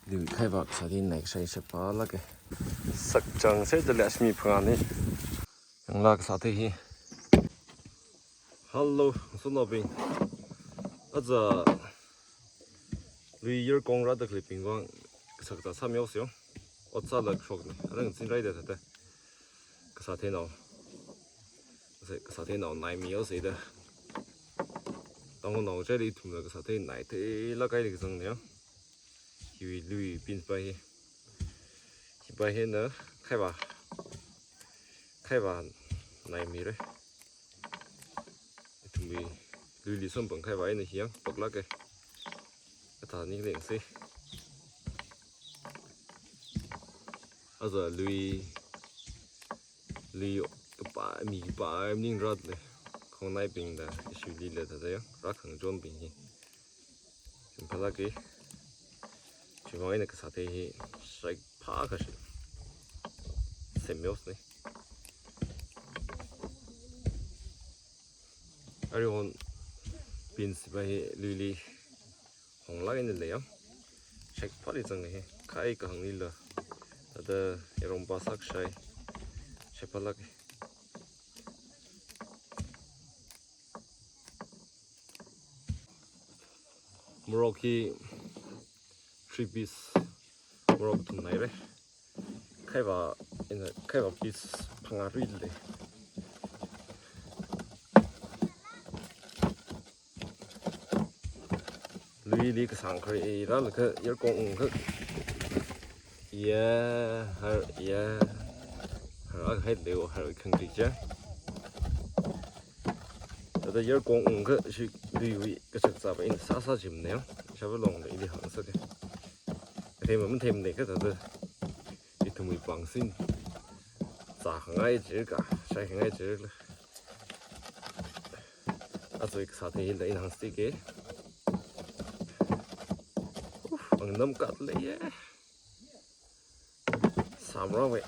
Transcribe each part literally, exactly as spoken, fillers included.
Lui khaiva kasāthei nai kashai shapalāka. Sakchang sāda Lakshmi phangāna. Yanglu kasāthei hi. Hello, ngasotnaobing. Aja lui yarkong rāda khaleibing vang kasā kasā sāmihaosa. Ot sālāk shokna. Arang chinraida thāda. Kasātheinao. Kasā, kasātheinao naimihaosa da. Tangkhulnao chili ithumla kasāthei nai theilāk kahaili kazangna. Hiwui lui beans pa hi. Hi pa hina khaiva. Khaiva naimira. Ithumwui luili samphang khaiva eina hi yang paklāka. Kathāni lengse. Aja lui, lui kapā, mi kapā maning rāda lei. Khongnaibingla, ishi luila thāda yang, rākhangachonbing hi. Simphalāka. Chiwui vang eina kasāthei hi, shaiphā kashi. Semmihaosna. Arui hon beans pa hi luili honglāk eina lei ya. Shaiphāli zanga hi. Khai kahānglila. Thāda yarong pa sākashai. Shaiphalāka. Morok hi three piece. Morok kathum naira. Khaiva, ina, khaiva piece phangā rida lei. Luili kasāng kharei rālaga yarkong ungkha. Ya, har, ya. Har akha hai leo, har khangri cha. Thāda yarkong ungkha shi luiwui kachak chapa ina sāsā jimna ya. Shaba longda ili hāngsaka. Themma mathemna kha thāda. Ithumwui pāngsin. Zākhangai jirka, shaikhangai jirla. Aja kasāthei hila ina hāngsaka. Uf, angnam kat leiya. Samrawai.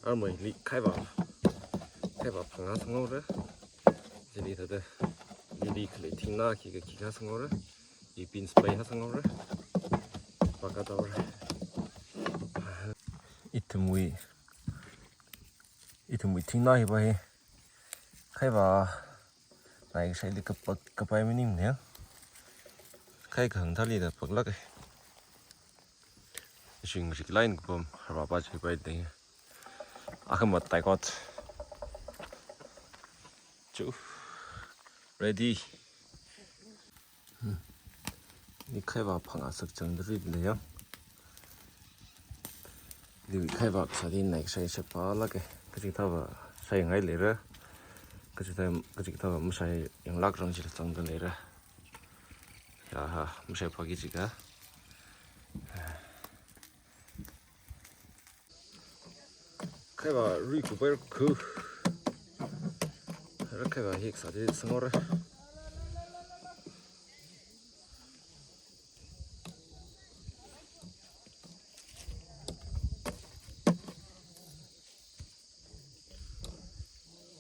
Armai li khaiva. Khaiva phangā sāngaora. Chili thāda. Lili khalei thingnā khikha khikha sāngaora. Hi beans pa hi sāngaora. Pakātaora. Ithumwui. Ithumwui thingnā hi pa hi. Khaiva. Nai kashaili kapak, kapai maningna ya. Khai kahāng thālida paklāka. Shing shik line kupam, harva pa chi pai ding. Akha matai kot. Chu. Ready. Hmm. Hi khaiva phangā sakchangda rida lei ya. Hi khaiva kasāthei nai kashai shapalāka. Kachikathāva shaingai leira. Kachikathā, kachikathāva mashai yanglāk rang chila zangda leira. Ya ha, mashaiphāki jiakha. Khaiva rui kupai khu. Ra khaiva hi kasāthei sāngaora.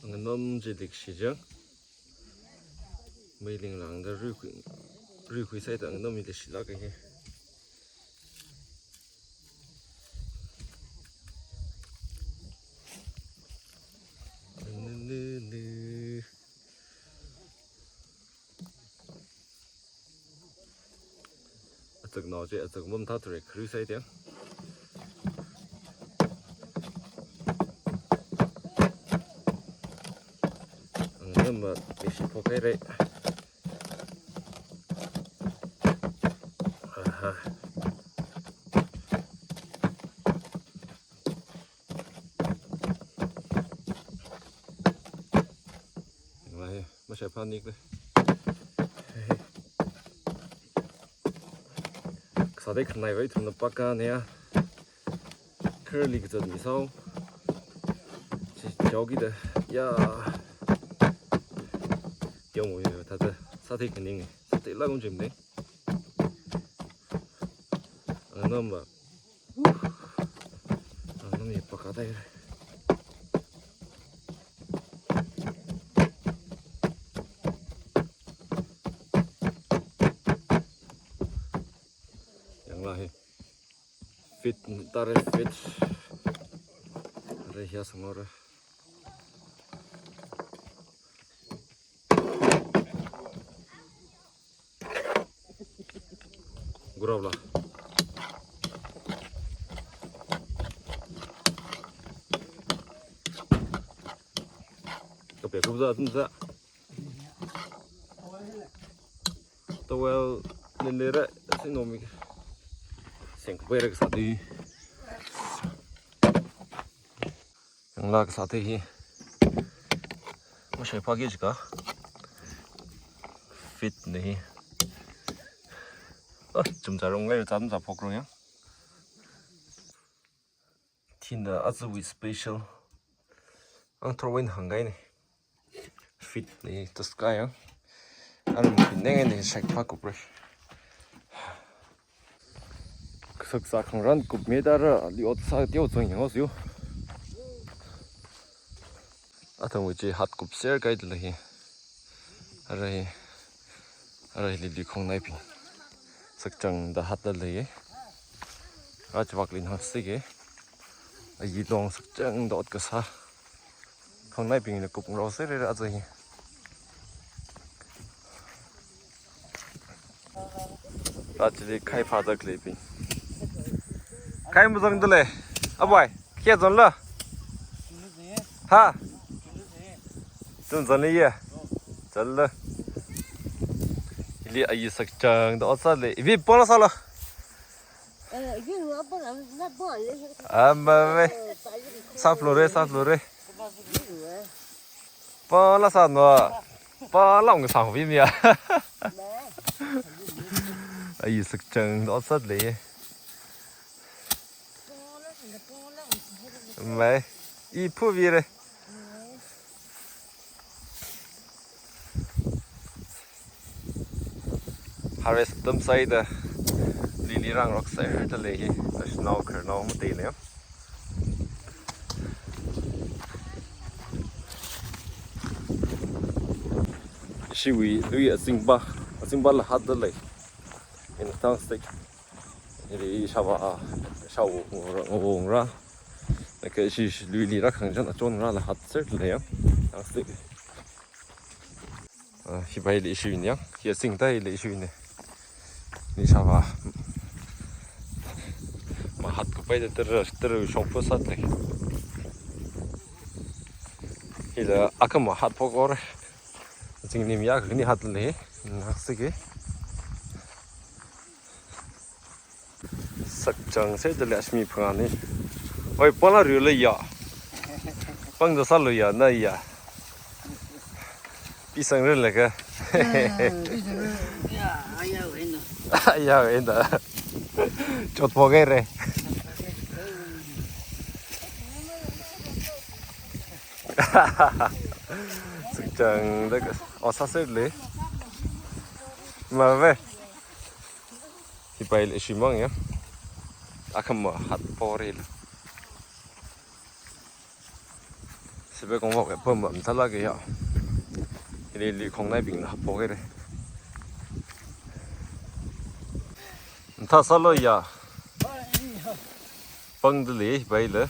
Angnam chi leikashi chang. Meiling lāngda ruikhui, ruikhui sāda angnam hi leishilāka hi. Nu, nu, nu. Azak nao chi, azak mum thā thurei kharui sāi tiang. Angnam ma leishi phok haira. Aha. Vai, mashai phānikle. Kasāthei khanai vai ithumna pākāna ya. Kharli kazat misao. Chi jaokida. Ya. Tiong wi thāda. Sāthei khaning. Sāthei lākum jimne. Angnam ba. Angnam hi pākā tai. Fit, tare fit. Are hiya sangora. Gurau la. Kapya kupza atum za. Towel nilira sinomi. Seng kupera kasādi. Yangla kasādi hi. Mashai phāki jika. Fit ni hi. Ah, chumcharong lai cham cha phokrong ya. Thina azuwi special. Ang thorwin hanggai ni. Fit ni taska yang. Ang pineng ni shai phākupre. Saksa khangaran kupme tara li ot sā teo zong yang os yu. Athang wuji hat kupser kai tala hi. Ara hi. Ara hi li li khongnaibing. Sakchangda hat tala hi. Rajvak lin hang sige. Ayi long sakchangda ot kasā. Khongnaibingna kupngarao sere ra aja hi. Rachili khai phāda khalei bing. Khai mazang dale. Abai, kia zang la. Ha? Zang zang le ye. Zang la. Ili ayi sakchangda ot sāle. Ibi pala sāla. Ama ve. Sāflore, sāflore. Pala sāno. Pala ung sāng vim ya. Ayi sakchangda ot sāle. Mai. I phu vire. Harvest atam sāida lili rang rok sāda lei hi. Ashnao kharnao matei lei. Ishiwui lui azingba, azingba la hatda lei. In tang stick. Ili ishāvā, ishāwo ngongra. Naka ishi, ishi luili rākhangchan achon rāla hatser lei ya. Ang stick. Ah, hibai ili ishiwui ni ya. Hi azingda ili ishiwui ni. Ni ishāvā. Mahatkupaida tara, tara shongfa sāda lei. Hila akha mahatphok or. Azing ni miya kani hatda lei. Naksiki. Sakchang sāda lei ashmi phangani. Oi, pala rui lei ya. Pangda sālu ya, na ya. Pisang rui lei ka. Ya, aya wena. Aya wena. Chotphok haire. Sakchangda ka. O sāser lei. Ma ve. Hibai ili ishimang ya. Akha mahatphok rila. Sibe kong wak pam bam thala ke ya. Ili ili khongnaibingna phok haire. Tha sālu ya. Pangda lei bai le.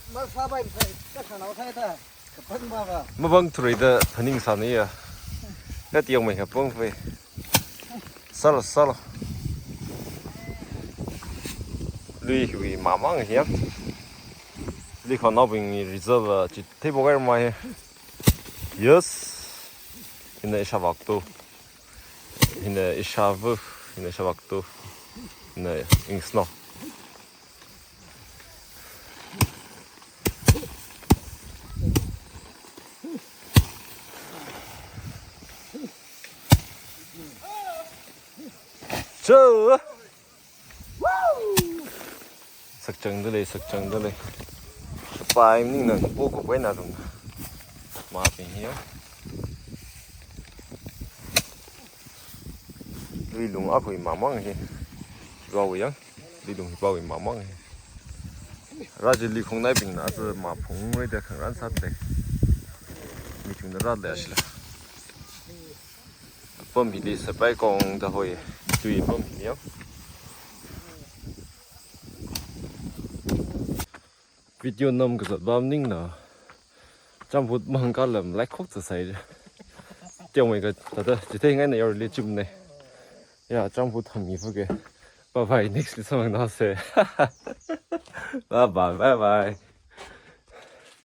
Masābai bai, ka khanao thai ta. Kapang ba ba. Mapang thureida phaning sāni ya. Ka tiang mai kapang fei. Sālu, sālu. Lui hui mamang hiya. Lui khanaobing result, ah, chi theiphok haira mai. Yes. Hina ishāvā tu. Hina ishāvā, hina ishāvā tu. Hina ingsno. Cho. Sakchangda lei, sakchangda lei. Pai ningna pokupai na tung. Mabing hiya. Luilung akhawui mamang hi. Hiwui yang. Luilung hiwui mamang hi. Rajili khongnaibingna aja maphung rui da khangaran sāda lei. Mi chungda rāda lei ashila. Pam hili sapai kongda hoi. Tui pam hili ya. Video nam kazat ba maningla, Chambut mahāngkālam like khok zasai. Tiang mai ka tata, chithei ngaina yaorli chimne. Ya, Chambut hāngmi fuke. Bye bye, next li samphangna se. Bye bye, bye bye.